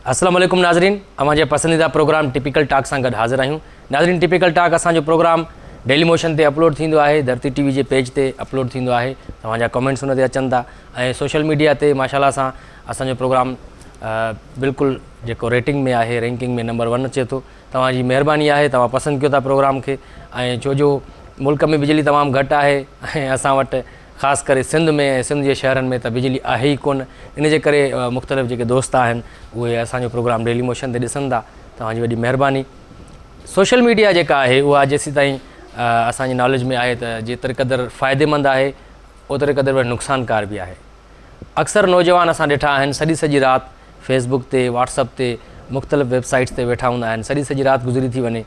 السلام عليڪم ناظرين اوهان جي پسنديده پروگرام ٽپيڪل ٽاڪ سان گڏ حاضر آهيون ناظرين ٽپيڪل ٽاڪ اسان جو پروگرام ڊيلي موشن تي اپلوڊ ٿيندو آهي ڌرتي ٽي وي جي پيج تي اپلوڊ ٿيندو آهي توهان جا ڪمينٽس ان تي اچن ٿا ۽ سوشل ميڊيا تي ماشاءالله سان اسان جو پروگرام بلڪل جيڪو ريٽنگ ۾ آهي رينڪنگ ۾ نمبر ون اچي ٿو توهان جي مهرباني آهي توهان پسند ڪيو ٿا پروگرام کي ۽ ڇو جو ملڪ ۾ بجلي تمام گهٽ آهي ۽ اسان وٽ خاص ڪري سنڌ ۾ ۽ سنڌ جي شهرن ۾ ته بجلي آهي ئي ڪونه ان جي ڪري مختلف جيڪي دوست آهن اهي اسان جو پروگرام ڊيلي موشن تي ڏسن ٿا توهان جي وڏي مهرباني سوشل ميڊيا جيڪا آهي اها جيسيتائين اسان جي ناليج ۾ آهي ته جيتري قدر فائديمند آهي اوتري قدر وري نقصانڪار به آهي اڪثر نوجوان اسان ڏٺا آهن سڄي سڄي رات فيس بڪ تي واٽس اپ تي مختلف ويب سائيٽس تي ويٺا هوندا آهن سڄي سڄي رات گذري ٿي وڃي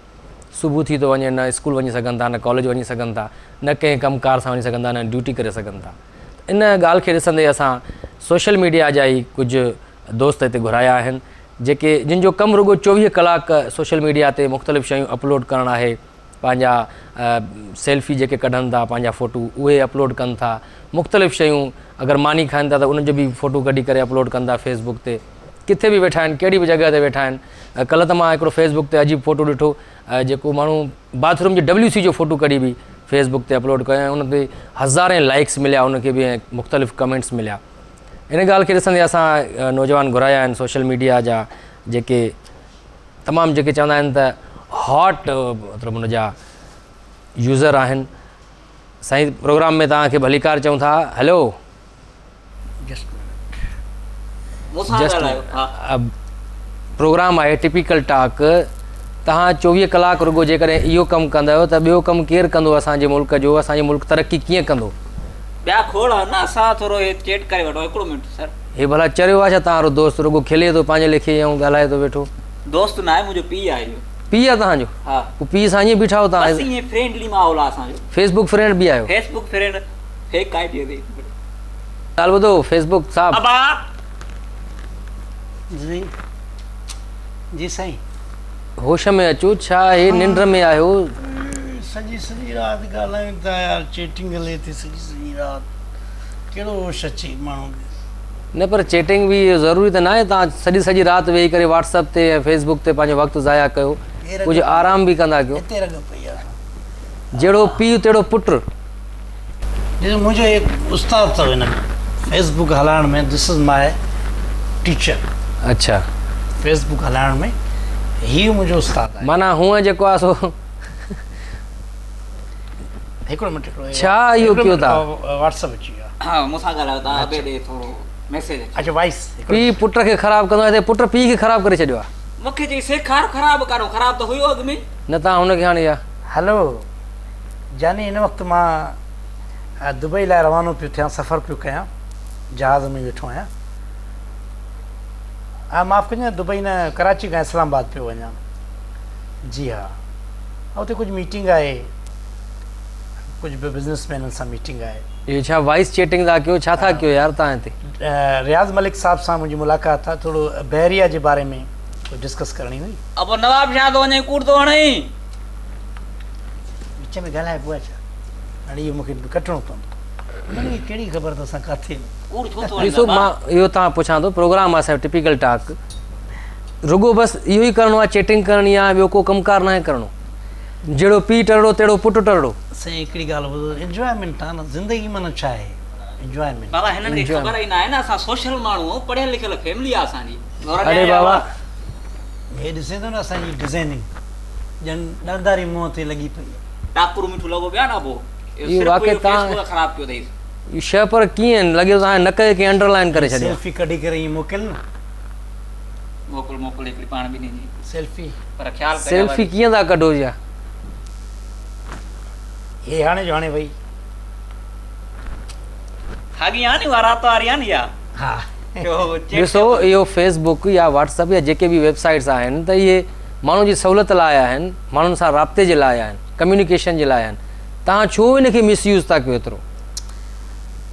صبح ٿي ٿو وڃي نه اسڪول وڃي سگهن ٿا نه ڪاليج وڃي سگهن ٿا نه ڪنهن ڪم ڪار سان وڃي سگهن ٿا نه ڊيوٽي ڪري سگهن ٿا ان ڳالهه کي ڏسندي اسان سوشل ميڊيا جا ئي ڪجهه دوست هتي گهرايا آهن جيڪي جن جو ڪم رڳو چوويهه ڪلاڪ سوشل ميڊيا تي مختلف شيون اپلوڊ ڪرڻ آهي پنهنجا سيلفي جيڪي ڪڍن ٿا پنهنجا فوٽو اهي اپلوڊ ڪن ٿا مختلف شيون اگر ماني کائن ٿا ته ان جو به فوٽو ڪڍي ڪري اپلوڊ ڪن ٿا فيس بڪ تي ڪٿي به ويٺا آهن ڪهڙي به جڳهه تي ويٺا آهن ڪلهه ته مان هڪڙو فيس بڪ تي عجيب فوٽو ڏٺو جيڪو ماڻهو باٿ روم جي ڊبليو سي جو فوٽو ڪڍي به فيس بڪ تي اپلوڊ ڪيو ۽ ان تي هزارين لائڪس مليا ان کي به ۽ مختلف ڪمينٽس مليا ان ڳالهه کي ڏسندي اسان نوجوان گهرايا آهن سوشل ميڊيا جا جيڪي تمام جيڪي چوندا آهن ته هاٽ مطلب ان جا يوزر آهن سائين پروگرام ۾ توهان کي ڀليڪار چئون ٿا هلو پروگرام آهي ٽپيڪل ٽاڪ توهان چوويهه ڪلاڪ رڳو جيڪڏهن اهو ڪم ڪندؤ ته ٻيو ڪم ڪير ڪندو اسان جي ملڪ جو اسان جو ملڪ ترقي ڪيئن ڪندو. ٻيا کوڙ آهن نه اسان ٿورو هي چيٽ ڪري وٺو هڪڙو منٽ سر. هي ڀلا چريو آ ڇا توهان وارو دوست رڳو کلي ٿو پنهنجي ليکي ۽ ڳالهائي ٿو ويٺو. دوست ناهي منهنجو پيء آهي اهو. پيء آ توهان جو؟ ها. پوء پيء سان ائين بيٺا آهيو توهان. بس ائين فرينڊلي ماحول آ اسان جو. فيس بڪ فرينڊ به آهيو. Facebook friend fake I D اٿئي. ڳالهه ٻڌو فيس بڪ صاحب. ابا. جي جي سائين. هوش ۾ اچو ڇا هي ننڊ ۾ آهيو. سڄي سڄي رات ڳالهايون ٿا يار چيٽنگ هلي ٿي سڄي سڄي رات ڪهڙو هوش اچي ماڻهو کي. نه پر چيٽنگ به ضروري ته ناهي توهان سڄي سڄي رات ويهي ڪري واٽس اپ تي ۽ فيس بڪ تي پنهنجو وقت ضايع ڪيو ڪجهه آرام به ڪندا ڪيو. هتي رڳ پئي آ. جهڙو پيء تهڙو پٽ. ڏسو منهنجو هڪ استاد اٿو هن ۾ فيس بڪ هلائڻ ۾ دس از my teacher. اڇا. فيس بڪ هلائڻ ۾ هي منهنجو استاد آهي. معنيٰ هونء جيڪو آهي سو. هڪڙو منٽ هڪڙو. ڇا اهو ڪيو ٿا. واٽس اپ اچي ويو آهي. ها مون سان ڳالهايو تان ابي ڏي ٿورو ميسيج اچي. اڇا وائس. پيء پٽ کي خراب ڪندو آهي هتي پٽ پيء کي خراب ڪري ڇڏيو آهي. مون کي چئي سيکار خراب ڪانو خراب ته هيو اڳ ۾. نه تان هن کي هاڻي اها. هلو. جاني هن وقت مان دبئي لاء روانو پيو ٿيان سفر پيو ڪيان جهاز ۾ ويٺو آهيان ها معاف ڪجو دبئي نه ڪراچي کان اسلام آباد پيو وڃان جي ها اتي ڪجهه ميٽنگ آهي ڪجهه به بزنس مينن سان ميٽنگ آهي. اهو ڇا وائس چيٽنگ ٿا ڪيو ڇا ٿا ڪيو يار تان هتي. رياض ملڪ صاحب سان منهنجي ملاقات آهي ٿورو بحريه جي باري ۾ ڪجهه ڊسڪس ڪرڻي هئي. ابو نواب شاهه ٿو وڃين ڪوڙ ٿو هڻين. وچ ۾ ڳالهائبو آهي ڇا؟ هاڻي اهو مون کي ڪٽڻو پوندو. انهن کي ڪهڙي خبر ته اسان ڪاٿي آهيون. ڪوڙ ڇو ٿو هڻين ڏسو بابا؟ مان اهو توهان پڇان ٿو پروگرام آهي اسان جو ٽپيڪل ٽاڪ رڳو بس اهو ئي ڪرڻو آهي چيٽنگ ڪرڻي آهي ٻيو ڪو ڪم ڪار ناهي ڪرڻو جهڙو پيء ٽرڙو تهڙو پٽ ٽرڙو. سائين هڪڙي ڳالهه ٻڌو انجوائمينٽ آهي نه زندگي معنيٰ ڇا آهي انجوائمينٽ. بابا هنن کي خبر ئي ناهي نه اسان سوشل ماڻهو آهيون پڙهيل لکيل فيملي آهي اسان جي. اڙي بابا. هي ڏسين ٿو نه اسان جي ڊزائننگ. ڄڻ ڏانداري منهن تي لڳي پئي. ٽاڪرو مٺو لڳو پيو آ نه ابو. اهو واقعي تان فيس خراب ڪيو اٿئي. اهو شيء پر ڪيئن لڳي ٿو تان نڪ کي ڪنهن انڊر لائن ڪري ڇڏيو آ. سيلفي ڪڍي ڪري ائين موڪل نه. موڪل موڪل هڪڙي پاڻ ٻنهي جي. سيلفي. پر خيال ڪجان سيلفي ڪيئن ٿا ڪڍو يا. هي هاڻي جو هاڻي وئي. ساڳي آ نه اها رات واري آ نه اها. ها. ڏسو اهو فيس بڪ يا واٽس اپ يا جيڪي به ويب سائيٽس آهن ته اهي ماڻهن جي سهولت لاء آهن، ماڻهن سان رابطي جي لاء آهن، ڪميونيڪيشن جي لاء آهن، توهان ڇو ان کي مس يوز ٿا ڪيو ايترو؟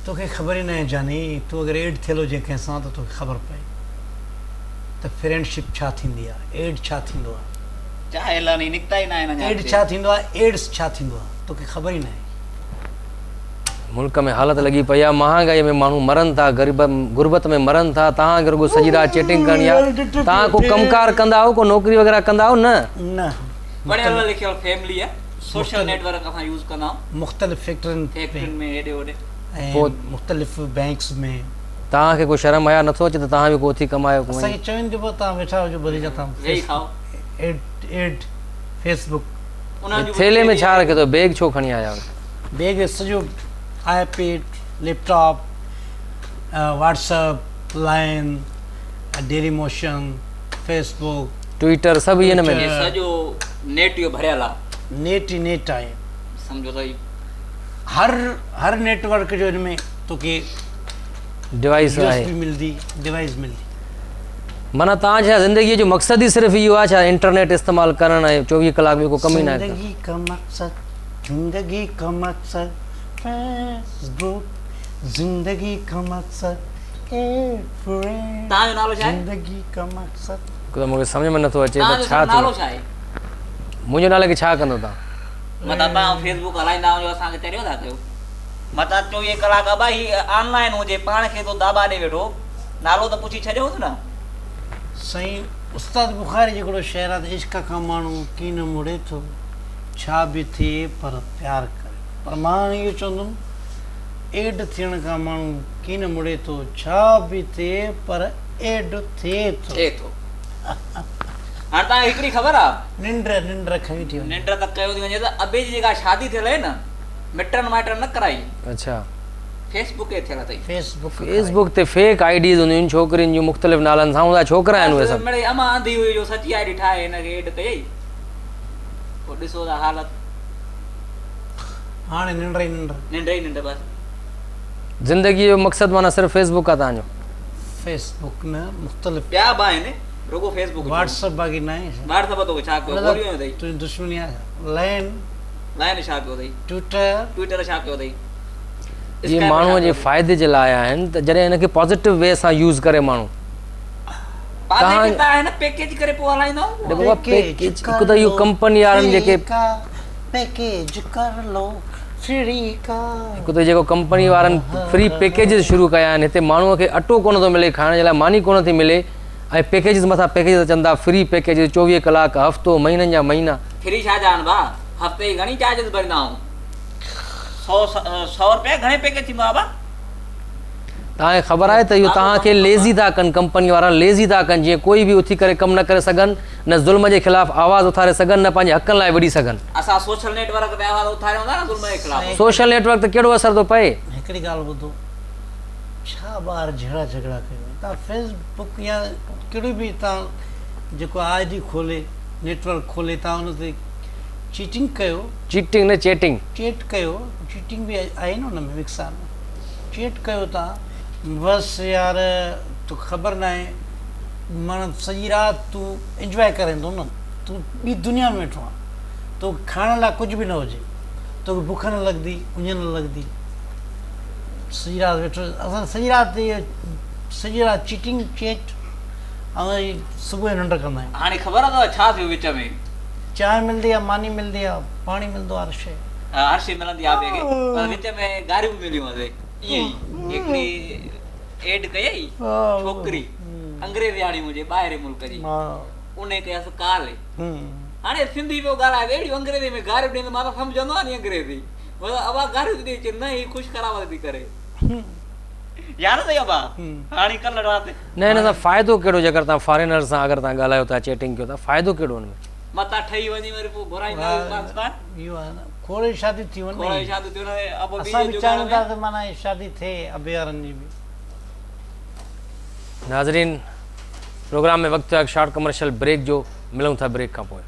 توکي خبر ئي ناهي جاني، تون اگر ايڊ ٿيل هجين ڪنهن سان ته توکي خبر پئي ته فرينڊ شپ ڇا ٿيندي آ، ايڊ ڇا ٿيندو آ. جاهل آهن هي نڪتا ئي ناهن اڃا ايڊ اڳتي. ڇا ٿيندو آ، ايڊس ڇا ٿيندو آ، توکي خبر ئي ناهي. मुल्क में हालत लॻी पई आहे, महांगाई में माण्हू मरनि था, ग़रीब गुरबत में मरनि था। तव्हांखे रुॻो सॼी राति चैटिंग करणी आहे। तव्हां को कमकार कंदा आहियो, को नौकिरी वग़ैरह कंदा आहियो? न न, पढ़ियल लिखियल फैमिली आहे, सोशल नेटवर्क असां यूज़ कंदा आहियूं मुख़्तलिफ़ फ़ैक्टरियुनि में, हेॾे होॾे ऐं मुख़्तलिफ़ बैंक्स में। तव्हांखे को शर्म हया नथो अचे त तव्हां बि को उथी कमायो? असांखे चवनि थी पोइ तव्हां वेठा हुजो भली जा, तव्हां वेही खाओ एड एड फेसबुक। थेले में छा रखे अथव? बैग छो खणी आया आहियो? बैग सॼो iPad, laptop, WhatsApp, line, Daily Motion, Facebook, Twitter सभु इहे हिन में। सॼो नेट इहो भरियल आहे, नेट ई नेट आहे। सम्झो त हर हर नेटवर्क जो हिन में तोखे डिवाइस आहे, मिलंदी, डिवाइस मिलंदी। माना तव्हां ज़िंदगीअ जो मक़सदु ई सिर्फ़ु इहो आहे छा इंटरनेट इस्तेमालु करणु ऐं 24 कलाक ॿियो को कमु ई न आहे? ज़िंदगी का मक़सद, ज़िंदगी का मक़सद फेसबुक, ज़िंदगी का मक़सद तव्हांजो नालो छा आहे? ज़िंदगी का मक़सद। मूंखे सम्झ में नथो अचे त छा नालो छा आहे? मुंहिंजो नाले खे छा कंदो तव्हां? मतां तव्हां फेसबुक हलाईंदा हुजो, असांखे चरियो था कयो। मतां 24 कलाक अबा ही ऑनलाइन हुजे, पाण खे थो दाबा ॾे वेठो, नालो त पुछी छॾियोसि न। साईं उस्ताद बुखारी जो हिकिड़ो शेर आहे त इश्क खां माण्हू कीन मुड़े थो, छा बि थिए पर प्यार करे। पर मां हाणे इहो चवंदुमि, एड थियण खां माण्हू कीन मुड़े थो, छा बि थिए पर एड थिए थो। थिए थो। हाणे तव्हांखे हिकिड़ी ख़बर आहे, निंड निंड खणी थी वञे, निंड त कयो थी वञे त अबे जी जेका शादी थियल आहे न, मिटनि माइटनि न कराई। अच्छा, फेसबुक ते थियल अथई। फेसबुक फेसबुक ते फेक आईडीज़ हूंदियूं आहिनि छोकिरियुनि जूं मुख़्तलिफ़ नालनि सां, हूंदा छोकिरा आहिनि उहे सभु। मिड़ई अमां आंधी हुई जो सची आईडी ठाहे हिनखे एड कयई, पोइ ॾिसो त हालत। हाणे निंड ई निंड, निंड ई निंड बसि। ज़िंदगीअ जो मक़सदु माना सिर्फ़ु फेसबुक आहे तव्हांजो? फेसबुक न, मुख़्तलिफ़ ॿिया बि आहिनि, रुगो फेसबुक व्हाट्सएप बाक़ी न आहे। व्हाट्सएप तोखे छा कयो? ॻोल्हियो अथई तुंहिंजी दुश्मनी आहे। लाइन लाइन छा कयो अथई? ट्विटर ट्विटर छा कयो अथई? इहे माण्हूअ जे फ़ाइदे जे लाइ आहिनि त जॾहिं हिनखे पॉज़िटिव वे सां यूज़ करे माण्हू। पैकेज करे पोइ हलाईंदा। पैकेज हिकु त इहो कंपनी वारनि जेके पैकेज कर लो फ्री का, हिकु त जेको कंपनी वारनि फ्री पैकेजेस शुरू कया आहिनि, हिते माण्हूअ खे अटो कोन थो मिले खाइण जे लाइ, मानी कोन थी मिले ऐं पैकेजेस मथां पैकेज अचनि था, फ्री पैकेज 24 कलाक, हफ़्तो, महीननि जा महीना फ्री। छा जान भा, हफ़्ते जी घणी चार्जेस भरींदा आहियूं? 100 रुपया घणे पैकेज थींदो आहे भा? तव्हांखे ख़बर आहे त इहो तव्हांखे लेज़ी था कनि कंपनी वारा, लेज़ी था कनि, जीअं कोई बि उथी करे कमु न करे सघनि, न ज़ुल्म जे ख़िलाफ़ आवाज़ उथारे सघनि, न पंहिंजे हक़नि लाइ विढ़ी सघनि। असां सोशल नेटवर्क ते आवाज़ उथारियूं था न ज़ुल्म जे ख़िलाफ़। सोशल नेटवर्क ते कहिड़ो असरु थो पए? हिकिड़ी ॻाल्हि ॿुधो, छा ॿार झेड़ा झगड़ा कयो तव्हां फेसबुक या कहिड़ी बि तव्हां जेको I D खोले, नेटवर्क खोले, तव्हां हुन ते चीटिंग कयो। चीटिंग न, चैटिंग। चैट कयो, चीटिंग बि आहे न हुन में मिक्स आहे। चैट कयो तव्हां, बसि यार तोखे ख़बर न आहे, माना सॼी राति तूं इंजॉय करेंदो न, तूं ॿी दुनिया में वेठो आहीं, तोखे खाइण लाइ कुझु बि न हुजे, तोखे बुख न लॻंदी, उञ न लॻंदी, सॼी राति वेठो। असां सॼी राति चीटिंग चैट ऐं सुबुह जो निंड कंदा आहियूं। हाणे ख़बर अथव छा थियो विच में? चांहि मिलंदी आहे, मानी मिलंदी आहे, पाणी मिलंदो आहे, हर शइ, हर शइ मिलंदी आहे ॿिए खे, पर विच में गारियूं बि मिलियूं अथई। ईअं ई हिकिड़ी एड कयई छोकिरी अंग्रेज़ियाणी मुंहिंजे ॿाहिरि मुल्क जी, उन कयसि कॉल। हाणे सिंधी पियो ॻाल्हाए, अहिड़ी अंग्रेज़ी में गारियूं ॾींदो, मां त सम्झंदो आहे नी अंग्रेज़ी, अबा गारियूं थी ॾेई, न ही ख़ुशि खराब थी करे। यादि अथई अबा? हाणे कल्ह राति न हिन सां फ़ाइदो कहिड़ो? जेकर तव्हां फॉरेनर सां अगरि तव्हां ॻाल्हायो था, चैटिंग कयो था, फ़ाइदो कहिड़ो हुन में? मतां ठही वञी वरी पोइ घुराईंदा पाकिस्तान। इहो आहे न, खोड़ शादी थी वञे, खोड़ शादी थी वञे, अबो असां बि चाहियूं था त माना शादी थिए अबे वारनि जी बि। नाज़रीन, प्रोग्राम में वक़्तु आहे शॉर्ट कमर्शियल ब्रेक जो, मिलूं था ब्रेक खां पोइ।